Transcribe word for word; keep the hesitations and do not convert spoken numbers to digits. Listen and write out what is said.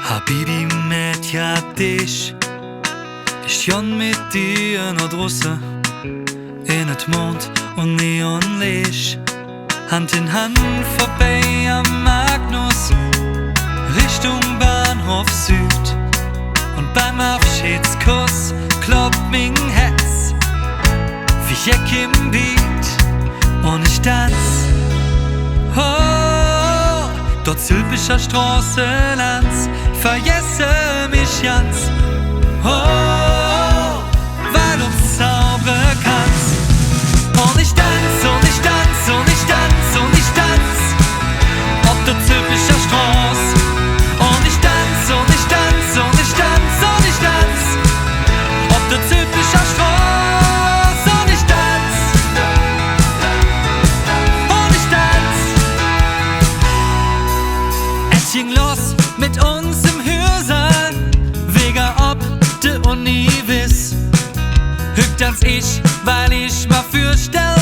Habibi, met jo dich, ich gonn met dir noh drusse en et Mond- un Neonleech. Hand in Hand vörbei am Magnus, Richtung Bahnhof Süd. Un beim Avscheedskuss klopp ming Hätz wie jeck em Beat. Un ich danz, oh, dor Zülpicher Stroße langs, vergesse mich ganz, oh, weil do zaubere kanns. Un ich danz, un ich danz, un ich danz, un ich danz op der Zülpicher Stroß. Un ich danz, un ich danz, un ich danz, un ich danz op der Zülpicher Stroß. Un ich danz, un ich danz. Et ging loss met uns em Hürsal, Wege op de Uni Wiss. Hügg danz ich, weil ich mer vürstell,